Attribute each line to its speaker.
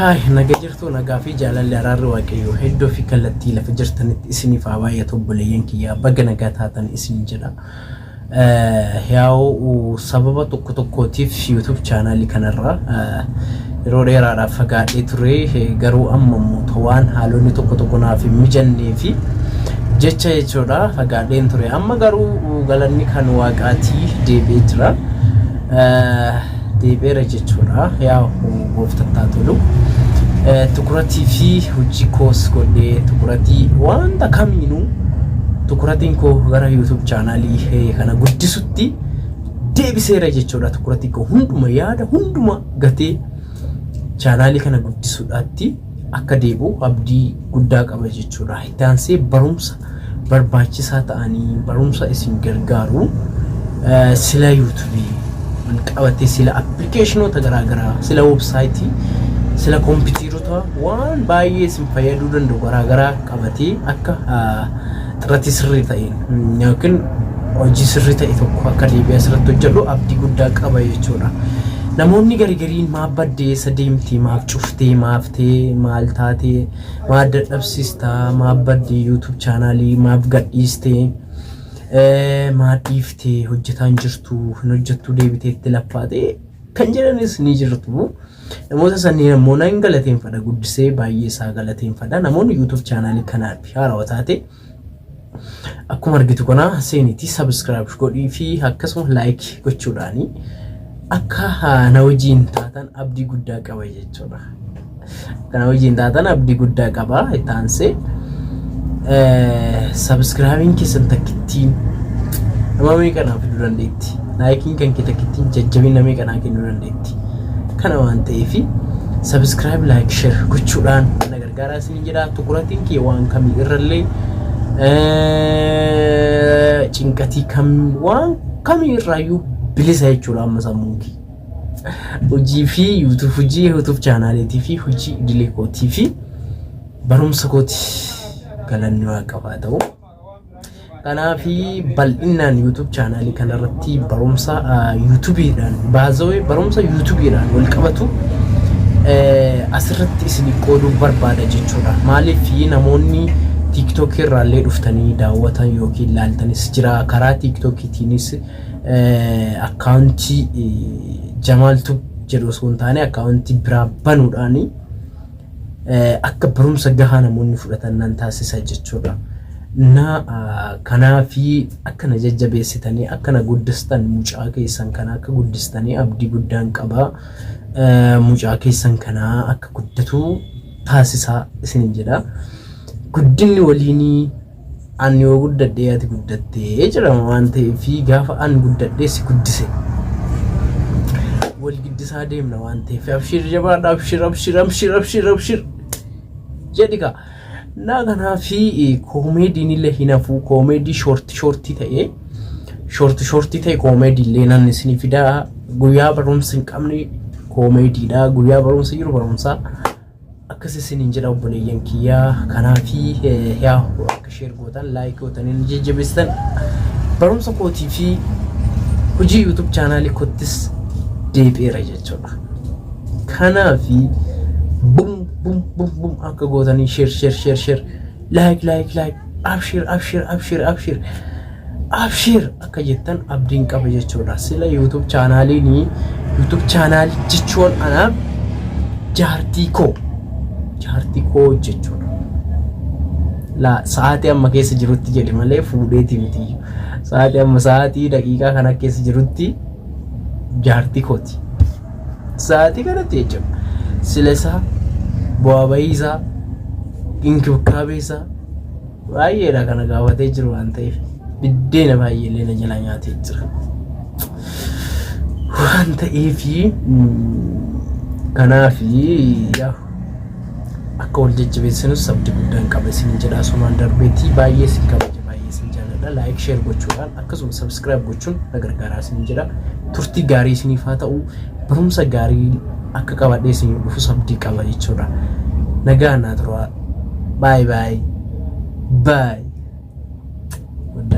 Speaker 1: Hi naga jirtu, nagaa fi jaalalli, araarri Waaqayyoo hedduu fi kallattii lafa jirtanitti isiniif haa baay'atu. Obboleeyyan kiyyaa, baga nagaa taatan isin jedha. Yaa'u sababa tokko tokkootiif YouTube chaanaalii kanarraa yeroo dheeraadhaaf fagaadhee ture. Garuu amma immoo waan haalonni tokko tokko naaf hin mijannee fi jecha jechuudha fagaadheen ture. Amma garuu galanni kan Waaqaatii, deebi'ee jira. Deebi'eera jechuudha. Yaa gooftattaa tolu. Tukuratii fi hojii koos godhee, tukuratii wanta kamiinuu tukuratiin koo gara YouTube chaanaalii kana guddisutti deebiseera jechuudha. Tukuratii koo hunduma, yaada hunduma gatee chaanaalii kana guddisuudhaatti akka deebi'u abdii guddaa qaba jechuudha. Itti aansee barumsa barbaachisaa ta'anii, barumsa isin gargaaru, sila yuutuubii wal qabatee, sila appilikeeshinoota garaagaraa, sila websaayitii, sila kompiitaroota, waan baay'ee isin fayyaduu danda'u garaagaraa qabatee akka xiratii sirrii ta'een yookiin hojii sirrii ta'e tokko akka deebi'ee asirratti hojjedhu abdii guddaa qaba jechuudha. Namoonni garigariin maaf baddee, eessa deemtee, maaf cuftee, maaf ta'ee, maal taatee, maaf dadhabsiistaa, maaf baddee, YouTube chaanaalii maaf gadhiistee, maaf dhiiftee, hojjetaan jirtu, hin hojjettu, deebiteetti laffaatee kan jedhanis ni jirtu. Namoota sanniin ammoo nan galateeffadha, guddisee baay'ee isaa galateeffadha. Namoonni YouTube chaanaalii kanaaf haarawaa taate, akkuma argitu kana seenitii subscribe godhii fi akkasuma like gochuudhaani akka na wajjin taatan abdii guddaa qaba jechuudha. Akka na wajjin taatan abdii guddaa qaba. Itti aansee subscribeiin keessan takkittiin nama meeqa fiduu dandeetti? Likeiin kan kee takkittiin jajjabina meeqa naa kennuu dandeetti? Kana waan ta'eef subscribe, like, share gochuudhaan na gargaaraa isin jedha. Tukuratiin kee waan kamii irrallee, cinqatii kam, waan kamii irraayyuu bilisa jechuudha amma sammuun kee. Hojii fi YouTube, hojii YouTube chaanaaliitii fi hojii idilee kootii fi barumsa kooti, galanni Waaqaaf haa ta'u. Kanaafi bal'inaan YouTube chaanaalii kanarratti barumsa YouTubeedhaan baazawee, barumsa YouTubeedhaan wal qabatu asirratti isin qooduu barbaada jechuudha. Maaliif namoonni TikTok irraallee dhuftanii daawwatan yookiin laaltanis jira. Karaa TikTokiitiinis akkaawuntii Jamaaltu jedhu osoo hin taane akkaawuntii biraa banuudhaani akka barumsa gahaa namoonni fudhatan nan taasisa jechuudha. Na kanaafi akka na jajjabeessitanii, akka na guddistan, mucaa keessan kana akka guddistanii abdii guddaan qaba. Mucaa keessan kanaa akka guddatu taasisaa isinin jedha. Guddinni waliinii, an yoo guddadhee ati guddattee jedhama waan ta'eef, gaafa an guddadhee si guddise wal guddisaa deemna waan ta'eef, abshir, jabaadha, abshir, abshir, abshir, abshir, abshir jedhi kaa. Na kanaafi koomeediin illee hin hafu. Koomeedii short shortii ta'ee, short shortii ta'e koomeedii illee nan isinii fidaa. Guyyaa barumsa hin qabne koomeediidha, guyyaa barumsa jiru barumsa. Akkas isiniin jedha obboleeyyan kiyyaa. Kanaafi yaa akka share gootan, like gootan, inni jajjabeessitan, barumsa kootii fi hojii YouTube chaanaalii koottis deebi'eera jechuudha. Kanaafi bum bum bum bum akka gootanii, share, share, share, share, like, like, like, abshir, abshir, abshir, abshir, abshir akka jettan abdiin qaba jechuudha. Sila YouTube chaanaaliin, YouTube chaanaalii jechuun anaaf jaartii koo, jaartii koo jechuudha. La sa'aatii amma keessa jirutti jedhe malee fuudheeti miti. Sa'aatii amma, sa'aatii daqiiqaa kana keessa jirutti jaartii kooti. Sa'aatii kanatti jechuudha. Sila isaa, bu'aa bahii isaa, inkibkaabee isaa baay'eedha kana gaafatee jiru waan ta'eef, biddeena baay'eellee na jalaa nyaatee jira. Waan ta'eefi kanaafi akka wal jajjabeessinus abdii guddaan qaba isin jedha. Sumaan darbeetii baay'ee isin kabaja, baay'ee isin jaalladha. Like, share gochuudhaan akkasuma subscribe gochuun na gargaaraa isin jedha. Turtii gaarii isiniif haa ta'u. Barumsa gaarii akka qabadhee isin dhufus abdii qaba jechuudha. Nagaa naa turaa. Bye bye. Bye.